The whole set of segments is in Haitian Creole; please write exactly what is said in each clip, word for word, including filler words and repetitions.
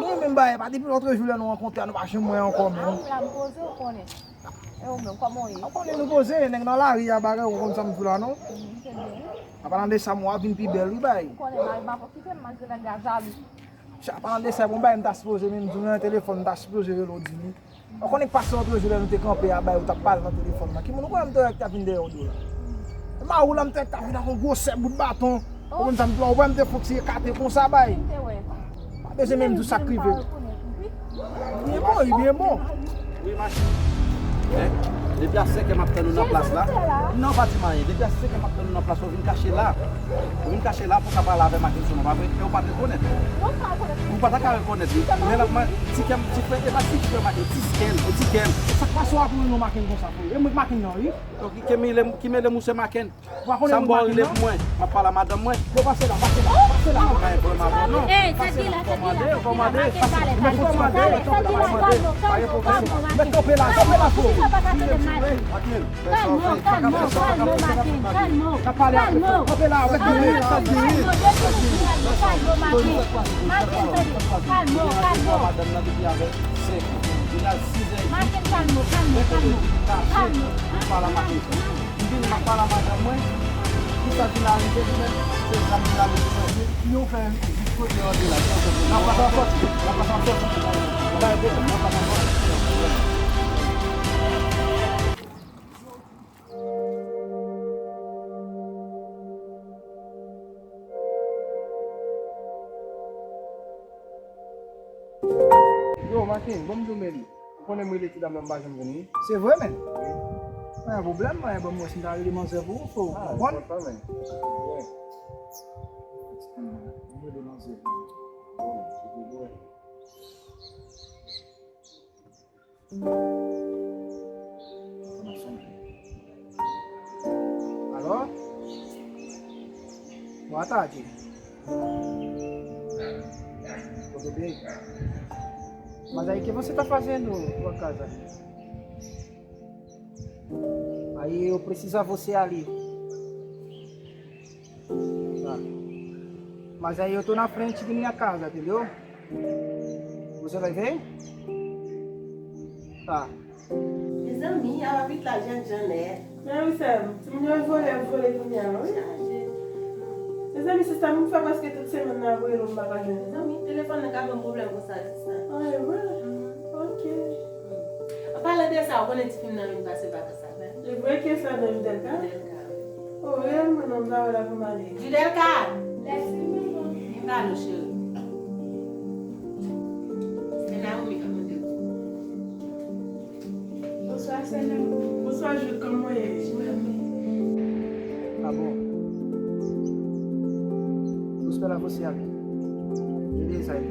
Mwen menm bagay, pa depi lòt jou lè nou rankontre a, nou pa janm wè ankò menm. A, m la, m poze, ou konnen. E ou menm, kòman w ye? Ou konnen nou poze, nèg nan lari a, bagay, ou konn sa m di la, non? Mhm, se byen. An palan de sa, mwen ap vin pi bèl, wi, bay. Ou konnen, mari m ap okipe m, malgre nèg la jalou. An palan de sa, bon, bay, m ta sipoze menm di w nan telefòn, m ta sipoze rele w di m. Ou konnen k pase lòt jou lè nou te kanpe a, bay, ou t ap pale nan telefòn nan. Ki moun ou kwè m te wè k t ap vin dèyè w do la? E mari w la m te wè k t ap vin ak yon gwosè bout baton. Ou konn sa m di w la, ou wè m te fon ti ekate konsa, bay. Pa bezwen menm di w sa k rive. Li byen bon, li byen bon. Wi, machin. Men, depi a senk è m ap tann ou nan plas la. Non, pa di m anyen. Depi a senk è m ap tann ou nan plas la, ou vin kache la. Ou vin kache la pou w ka pale avè Mackenson, pa vre? E ou pa t rekonèt. Ou pa ta ka rekonèt li. Lè l ap man-, ti kè m, ti frè, e pa ti frè Mackenson, ti kè m, ti kè m. Sa k pase w ap rele non Mackenson konsa, frè? E mwen k Mackenson nan, wi. Donk, ki mele, ki mele m ou se Mackenson? Sa m ba w rele pou mwen. M ap pale a madanm mwen. Yo, pase la, pase la, pase la. Ou pa gen pwoblèm avè w, non. Ey, sa ki la, sa ki la, sa ki la, Mackenson, pale, pale, pale, sa ki la, kalm ou, kalm ou, kalm ou, Mackenson. Kalm ou, Mackenson, pa ka tande m mal. Kalm ou, kalm ou, kalm ou, Mackenson, kalm ou. N ap pale apre. Kanpe la, avèk de rèl, sa di rèl. Kalm ou, kalm ou, Mackenson, tande. Kalm ou, kalm ou. Mackenson, kalm ou, kalm ou, kalm ou. Kalm ou. M vin, m ap pale a madanm mwen. Kisa ki la rive li menm? Se zam li la mete nan pye. Yo fè jis kote yo antre la. N ap pase an fòs. N ap pase an fòs. N ap pase an fòs. Yo, Mackenson, bon m di w men li. Ou konnen m rele ti dam nan m pa janm jwenn li. Se vre, men? Wi. Pa gen pwoblèm, men ban m wè si m ta rele manzè pou ou, fò ou konprann. Ah, e pa men. Wi. M rele manzè pou ou. Bon, se te vre. Alo? Boa tarde. Tudo bem? Mas aí, o que você tá fazendo por acaso aí? Aí eu preciso a você ali. Tá. Mas aí eu tô na frente de minha casa, entendeu? Você vai ver? Tá. Mezanmi, a va vit la, Jennjèn. Men wi, sè m. Timoun yo vole, ap vole kounye a, wi. Chaje. Mezanmi, sista, m fè prèske tout semèn nan ap rele w, m pa ka jwenn ou. Mezanmi, telefòn nan ka ban m pwoblèm konsa, sista. Ah, e vre? Mhm. Ok. An palan de sa, ou konnen ti fi m nan vin pase vakans avè m. E vre, kiyès la menm, Judelka? Judelka. Oh, reyèlman, non, m pa wè l ap mal. Judelka! Lève, maman. Vin pale w, cheri. Se Naomi k ap mande w. Bonswa, sè Naomi. Bonswa, Jude, kòman w ye? Ah bon. Respè la, fò se ale. Rele Esayi.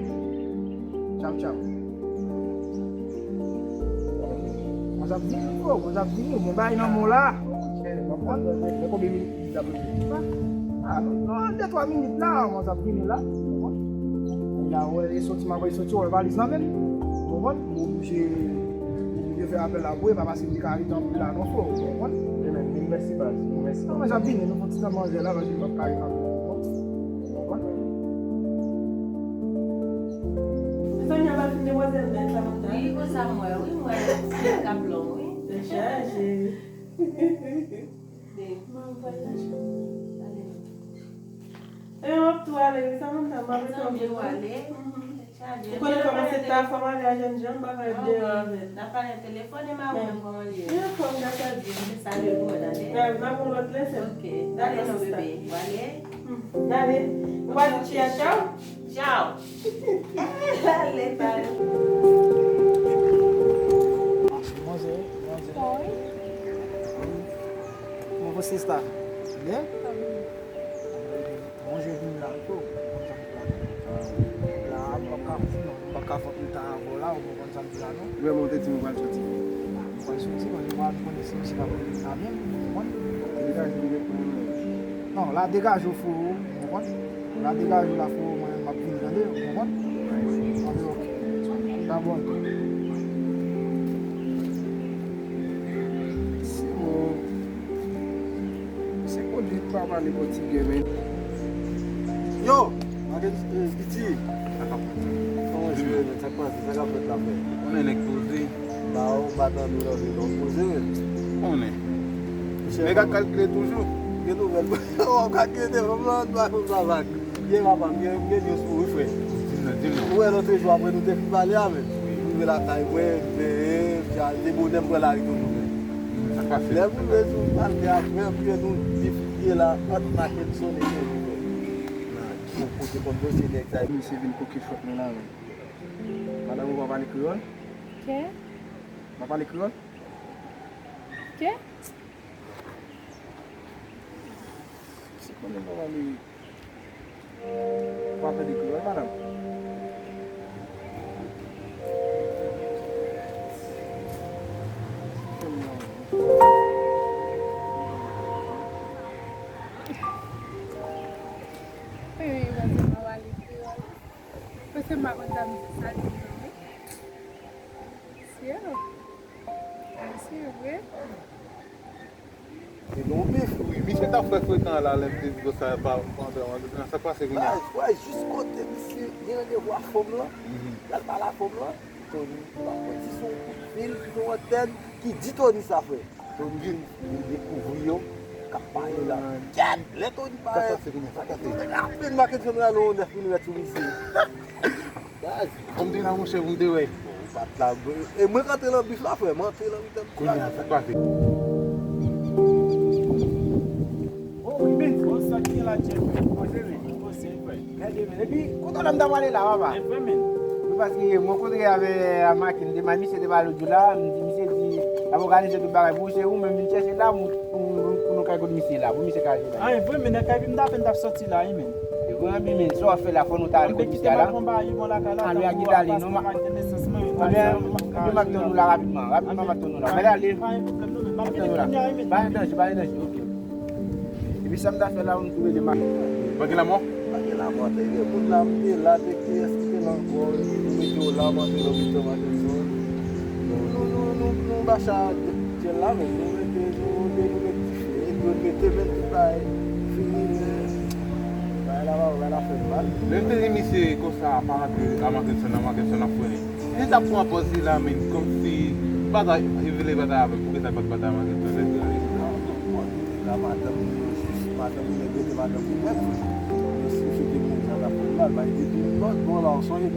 Tchaw, tchaw. Mwen ap vini, bro. Mwen ap vini. Ou gen bagay nan men w la. Nan konbyen minit li ap vini? Ah, nan de twa minit la, mwen ap vini la. Ou konprann? Lè a wè, e soti, m ap soti, wè valiz nan men m. Ou konprann? Mwen oblije, oblije fè apèl la pou e pa paske m te ka rete anpil la non, frè. Ou konprann? Mèsi, baz. Mèsi. Non, mwen ap vini, nou fè ti tan manzè la, paske m ap ka rete anpil. Ou konprann? Mezanmi, a pa fin demwazèl nèt la, maten. Wi, konsa m wè, wi, m wè, se kap long, wi. Tèt chaje. M ap voye lajan. Ale. E, m ap tou ale, wi, Samantha, m ap rete anpil. Mezanmi, w ale. Mhm. Tèt chaje. Ou konnen kòman se ta, fò m ale a Jennjèn, m pa ka ret deyò avè l. N ap pale nan telefòn, e mari w menm kòman l ye? Li anfòm, gras a Dye. Salye l pou mwen, tande. N ap, n ap yon lòt lè, sè m. Ok. Dakò, sista. Dale non, bebe. W ale. Hmm. N ale. Ou pa di tchia, tchaw? Tchaw. Ale, bye. Manzè, manzè. Wi. Kòman w ye, sista? Byen? Manje vin la tou. La, m p ap ka, non, m p ap ka fè anpil tan avè w la, ou konprann sa m di la, non? Vrèman, ou te di m ou pral soti. Ou pral soti, mwen, mwen, mwen, si misye pa konn sa menm, ou konprann? Degaje w, non, la, degaje w, frero, ou konprann? La, degaje w, la, frero, mwen, m ap vini, tande, ou konprann? Tande, ok. Sa bon. Se bon. Se kondwit papa li pòtige, men. Yo! Piti, kòman w ye, men? Sa k pase? Sa k ap fèt la, frè? Konnen nèg poze. Ba, ou pa tande w nan vi, non, poze, men. Konnen. Nèg ap kalkile toujou. Gen nouvèl. W ap kalkile telefòn nan, ba, fè sa vag. Byen, papa, m gen, m gen news pou ou, wi, frè. Di m non, di m non. Ou wè lòt jou apre nou te fin pale a, men. Wi. M rive lakay mwen, m benyen, m te bonè, m pran lari toujou, men. Sa k pase? Lè m rive sou pale a, frè, m jwenn yon bif ki ye la, ant Mackenson e Kenny, frè. Nan ki kote konn dosye nèg sa yo? Misye vin koke frèt mwen la, men. Madanm, ou pa pale kreyòl? Kè? Ou pa pale kreyòl? Kè? Si konnen pa pale, pa tande kreyòl, madanm. Wi, wi, paske m pa pale kreyòl. Paske m pa konn sa misye sa di non, wi. Mesye, mesye, vre. Se bon bif. Wi, misye t ap fè frekan la, lè m te di konsa, pa, pa antre nan sa k pase kounye a. Wè, jis kote misye gen randevou a fanm lan, l al pale a fanm lan, Tony pa pran ti son kout fil ki nan antèn ki di Tony sa, frè. Tony vin dekouvri yo k ap pale la. Gad, lè Tony parèt, rapid Mackenson rale yon nèf milimèt sou misye. Baz, kòm te la, monchè, pou m te wè. Ou pa t la, bro. E mwen k antre nan bif la, frè. Mwen antre nan mitan bif la. Kounye a, sa k pase? Oh, wi, men. Bon, sa ki gen la, Jeff? Poze, men. Poze, frè. Gade, men. Epi, kote w la m ta prale la, papa? E vre, men. Wi, paske mwen kontre avè, a, Mackenson, demen misye te pale lòt jou la, m di, misye di, l ap òganize tout bagay pou ou, se ou menm vin chèche la, pou, pou, pou nou kay kot misye la, pou misye ka jwenn la. A, e vre, men, nan kay, epi m t apèn t ap sòti la, wi, men. E vre, epi, men, sa w ap fè la, fò nou ta ale kot misye a la. Anben, kite m al pran bagay mwen lakay la, ale, a, kite ale, non, ma-, anben, anben, m ap tann ou la rapidman, rapidman, m ap tann ou la. Mwen ale. Pa gen pwoblèm, non, men. M ap tann ou la. Pa gen danje, pa gen danje, ok. Epi sa m ta fè la, m tou rele ma-, pa gen lanmò? Pa gen lanmò, te gen moun la, m te la, te kiyès ki te la ankò, epi nou mete w la, m antre lopital Mackenson. Nou, nou, nou, nou, nou bacha djèl la, men nou mete, nou, nou, nou mete dife, epi nou mete, men tout bagay fini, men bagay la pa, bagay la fè mal. Lè m te di misye konsa, pa rantre a Mackenson nan, Mackenson ap frennen. Li t ap pran pòz li la, men kòmsi batay, li vle batay avè m. Poukisa l pa t batay avè m? Sa vle di, la, madanm li yo jis, madanm li, nèg yo te madanm li nèt, vre. Men si misye te mouri, sa t ap fè mal, bay depi lòt bò la, w sonje.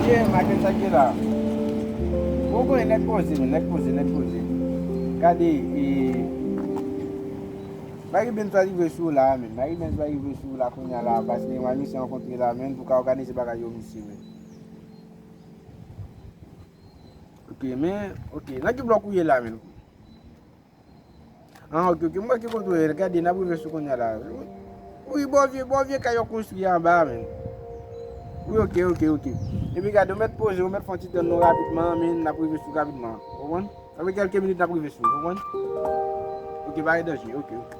Ye, Mackenson sa ki la. Bon, konnen nèg poze, men, nèg poze, nèg poze. Gade, e, Marie Benz pa rive sou la, men. Marie Benz pa rive sou la kounye a la, paske mwen misye rankontre la, men, pou ka òganize bagay yo, misye, men. Ok, men, ok. Nan ki blòk ou ye la, men? Ah, ok, ok. Mwen ki kote w ye, gade, n ap rive sou kounye a la. Wi, bò vye, bò vye kay yo konstwi anba, men. Wi, ok, ok, ok. Epi gade, ou mèt poze, ou mèt fè yon ti tann nou rapidman, men, n ap rive sou rapidman. Ou konprann? Apre kèlke minit, n ap rive sou, ou konprann? Ok, pa gen danje, ok, ok.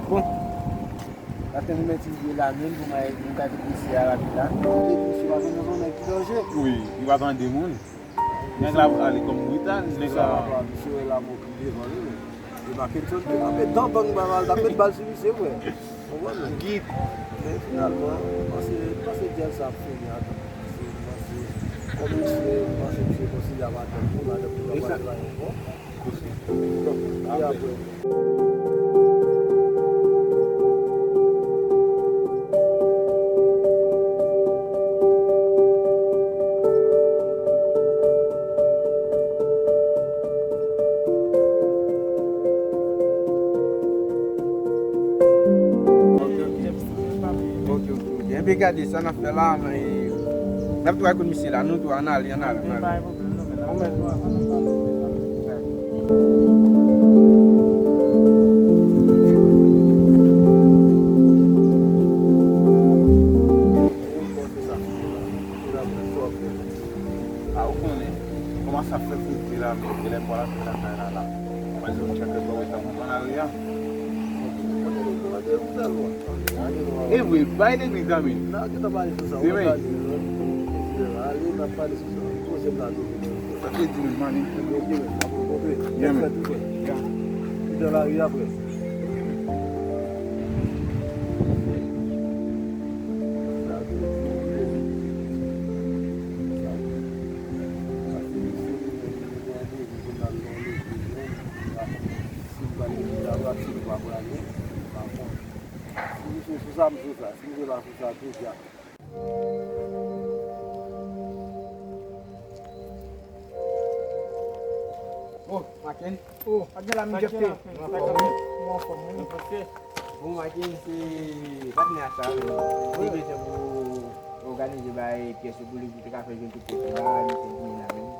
Bon. N ap tann nou mèt rive la menm pou mwen, nou ka vin mesye a rapid la. Epi, misye pa konn yon nèg ki danje. Wi, li pa tande moun. Nèg la ale kòm brital, nèg la. Sa va, misye wè la mò ki devan li, men. E Mackenson te kanpe dan bang ba mal, t ap met bal sou misye, frè. Konprann? Git. Men finalman, m panse, m panse djèl sa ap fini, atann. M panse, m panse, kòm misye, m panse misye konsidere madanm li, madanm li pa pral travay ankò. Kote? Donk, e apre. Ok, ok, ok. Enben gade sa n ap fè la, men, n ap tou al kot misye la, nou tou, ann ale, ann ale, ann ale. A, ou konnen, kòman sa fè frite la, men, genlè m pral antre lakay la, la. Mwen di w, m tcheke bò, ou tankou nan lari a. E vre, bay legliz la, men. Demen. N ap pale sou sa. Poze m la tou. Sa te di menm, mani. Ok, men, n ap kontre. Yeah, man. Fè tou fè. Yeah. Tou dan lari apre. Si misye sou sa, m sou sa. Si misye pa sou sa, tou dja. Oh, Maken. Oh, pa gen la, m Jefte. Ou anfòm, wi? Ou anfòm, wi. Bon, Maken, se patnè a sa, wi. Li bezwen pou òganize bay pyès yo pou li, pou te ka fè jwenn tout pyès yo la, li te vini la menm.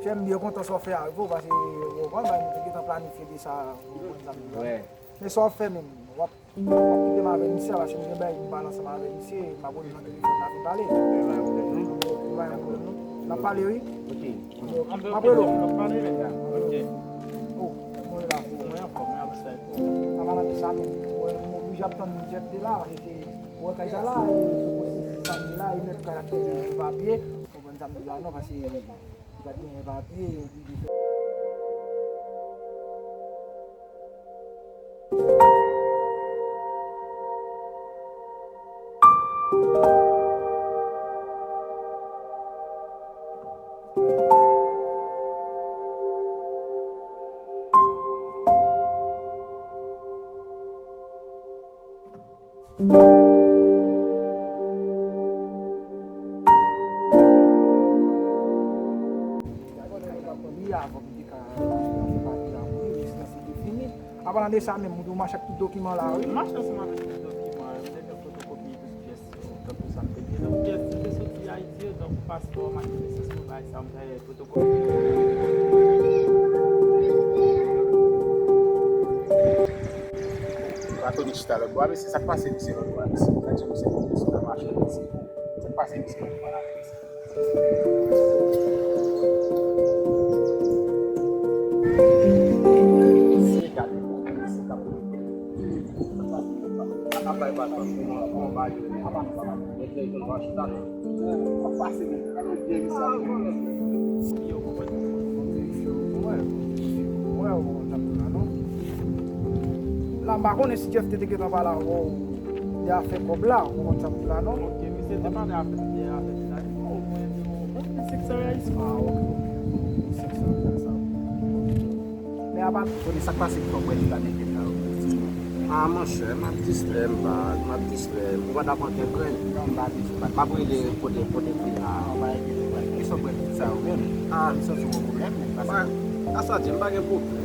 Chè, m byen kontan sa w fè a, wi, paske, ou konprann, nou te gentan planifye de sa, ou konprann sa m di la. Wè. Men sa w ap fè menm, w ap W ap kite m avè misye, paske m gen bagay pou m pale ansanm avè misye, m ap rele nan telefòn, n a fin pale. Li pa yon pwoblèm, non? Li pa yon pwoblèm, non? N ap pale, wi. Ok. M ap rele w. N ap pale, men. Ok. Oh, mwen la. Mwen anfòm, mwen anfòm. Apa nan sa, men, mwen, mwen oblije ap tann Jeff te la, paske se, wè kay sa la, e, se pwosesis sa li la, e mèt kay la fè papye, konprann sa m di la, non, paske li pa t genyen papye, e oblije fè. Li a, fòk li te ka fè papye a pou li, men sinon se te fini. Apalan de sa menm, ou mache ak tout dokiman la, wi. M mache ansanm avèk tout dokiman, m te fè fotokopi tout pyès yo, tankou sa m te gen. Tankou pyès ki te soti Ayiti yo, tankou paspò, kat de nesans, tout bagay sa, m fè fotokopi. Anthony chita lòt bò a, mesye, sa k pase misye lòt bò a, mesye? Gade yon mesye, mesye nan mache, mesye. Sa k pase misye lòt bò a, mesye? La, m pa konnen si Jeff te, te gentan pale avè w de afè kòb la, ou konprann sa m di la, non? Ok, misye te pale afè, de afè de la, o mwen, o mwen, senk san reais. Ah, ok, ok. Senk san reais, sa. Men apa. Tony, sa k pase pou fè w bwè ti kanè kèk la, wi? Ah, monchè, m ap distrè m, baz, m ap distrè m. Ou pa ta pran kèk grenn? Non, m pa bezwen, baz. M ap rele kote, kote m vin la. Non, pa enkyete, baz. Kisa w bwè tout sa yo menm? Ah, m santi w gon pwoblèm menm, paske. Ba, a sa di, m pa gen pwoblèm.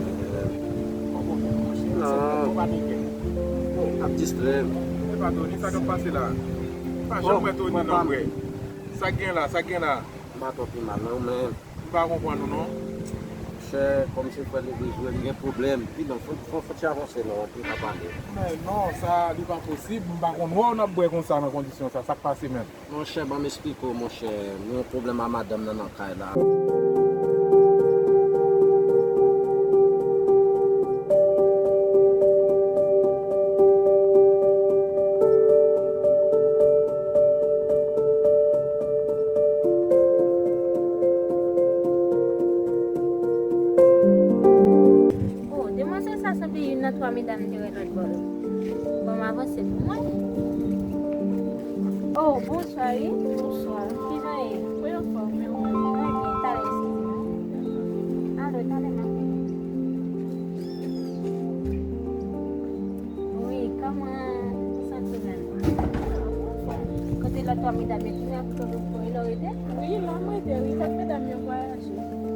Gon pwoblèm, monchè. Non. Se pou pa gen kèk. M ap distrè m. Epa Tony, sa k ap pase la? M pa janm wè Tony nan bwè. Sa k gen la, sa k gen la? M pa twò pi mal, non, men. M pa konprann ou, non. Monchè, kòm se frè legliz ou ye, m gen pwoblèm. Pi non, fò, fò, fò ti avanse, non, pou n ka pale. Men non, sa, li pa posib. M pa konn wè w nan bwè konsa, nan kondisyon sa. Sa k pase menm? Monchè, ban m esplike w, monchè. M gen yon pwoblèm a madanm nan, nan kay la. Oh, demwazèl sa sanble youn nan twa medam m te wè lòt bò yo. Bon, m avanse pou mwen. Oh, bonswa, wi. Bonswa. Kijan w ye? Mwen anfòm, men ou menm? Mwen byen, talè, eskize m. Alo, talè m ap vini. Wi, kòman ou santi w menm? Kote lòt twa medam yo, ki nan kote w, e la w rete? Wi, la m rete, wi, lòt medam yo vwayaje.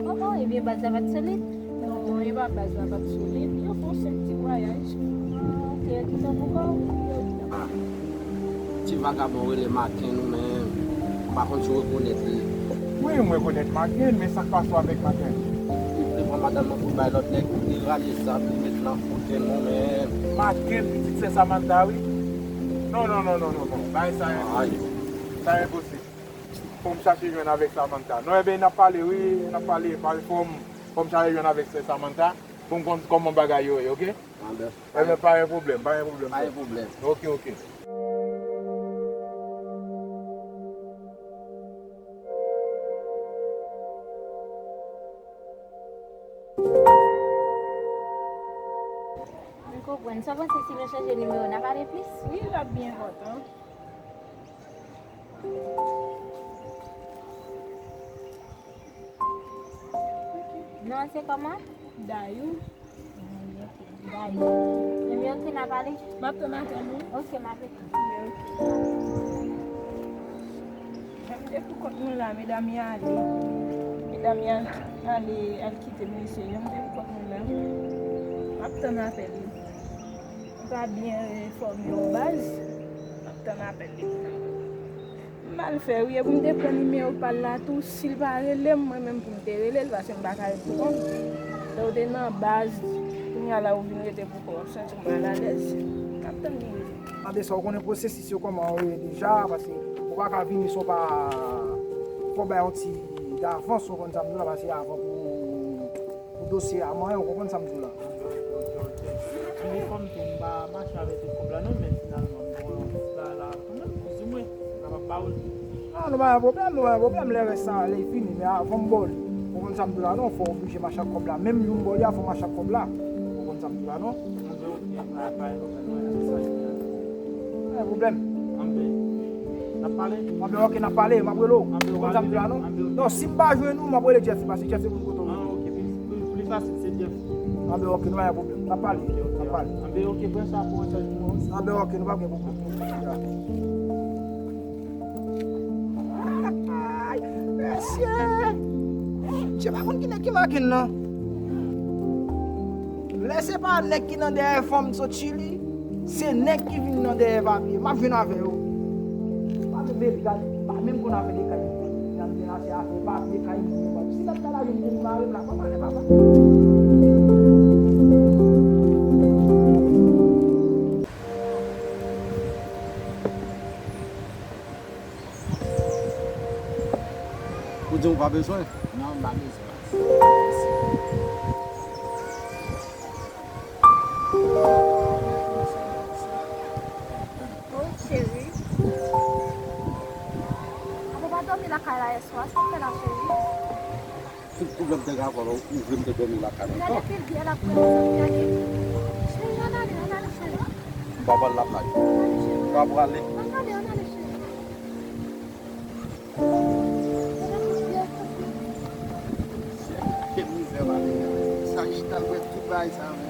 Oh, oh, ebyen, baz la pa t solid? Non, e pa baz la pa t solid, yo fè yon senp ti vwayaj. Ah, ok, yo kite w pou kò w? Yo kite m. Ti vagabon rele Maken ou menm, m pa konn si w rekonèt li. Wi, m rekonèt Maken, men sa k pase w avèk Maken? Li vle pran madanm nan pou l bay lòt nèg, li rale zam, li met nan fouke nou menm. Maken, pitit sè Samantha, wi. Non, non, non, non, non, non. Bagay sa, ay, sa enposib. Fò m chache jwenn avèk Samantha. Non, ebyen, n ap pale, wi, n ap pale, pale, fò m, fò m chache jwenn avèk sè Samantha, pou m konn kòman bagay yo ye, oke? Anben. Ebyen, pa gen pwoblèm, pa gen pwoblèm. Pa gen pwoblèm. Oke, oke. Bon, Sa w panse si nou chanje nimewo, n ap pale plis? Wi, l ap byen enpòtan. Non, se kòman? Dayou. Dayou. Ebyen, oke, n a pale. M ap tann apèl ou. Oke, m ap ekri. Ebyen, oke. Jan m te pou kont mwen la, medam y ale. Medam y al, ale, al kite mesye yo. M te pou kont mwen la. M ap tann apèl yo. Ou ka byen enfòme yo baz. M ap tann apèl li. M mal fè wi, epi m te pran nimewo pa l la tou, si l pa rele m, mwen menm pou m te rele l, paske m pa ka ret pou kont mwen. Lè w te nan baz, kounye a la ou vin rete pou kò w, m santi m malalèz. M ap tann li rele. Tande sa, ou konnen pwosesis yo kòman yo ye deja, paske ou pa ka vini san w pa fò bay yon ti davans, ou konn sa m di w la, paske avan pou pou dosye a manyen, ou konprann sa m di w la? Ok, ok, ok. Mwen fò m tou, m pa mache avèk tout kòb la non, men finalman, m gen yon ti bagay la kanmenm, plizoumwen, m kapab ba ou l. Non, nou pa gen pwoblèm, nou pa gen pwoblèm, lè rès sa, lè l fini, men avan m ba w li, ou konprann sa m di w la non, fò w oblije mache ak kòb la, menm jou m ba w li a, fò w mache ak kòb la, ou konprann sa m di w la non? Anben, ok, pa, pa gen pwoblèm, mwen, se sa ki la. Pa gen pwoblèm. Anben, n ap pale? Anben, ok, n ap pale, m ap rele w. Anben, ou konn sa m di w la non? Anben, ok. Non, si m pa jwenn ou, m ap rele Jeff, paske Jeff se moun kote w ye. Ah, ok, pi, pi, pi fasil, se Jeff. Anben, ok, nou pa gen pwoblèm. N ap pale. Ok, ok. N ap pale. Anben, ok, pran sa pou mwen, sèl pou mwen. Anben, ok, nou pa gen pwoblèm. Ay, mesye! Mesye, pa konn ki nèg ki make n nan. Lè se pa nèg ki nan dèyè fanm sot Chili, se nèg ki vin nan dèyè papye. M ap jwenn avè yo. Pa menm mele kay, pa menm konn afè de kay. Y ap vin la, se afè papye kay moun yo. Si lòt la, la vin vin mare m la, pa pale, papa. Ou di ou pa bezwen? Non, m pa bezwen. Oh, cheri. Avan w pa dòmi lakay la yèswa, sa w fè la, cheri? Tout pwoblèm te gen avè w, ou vle m te dòmi lakay la ankò? Gade fil byen l ap pran nan zòt, gade. Cheri, ann ale, ann ale, cheri. M pa pral la plaj. Ann ale, cheri. M pa prale. Ann ale, ann ale, cheri. Ke mizè, pa gen. Sa chita l wè tout bagay sa, men.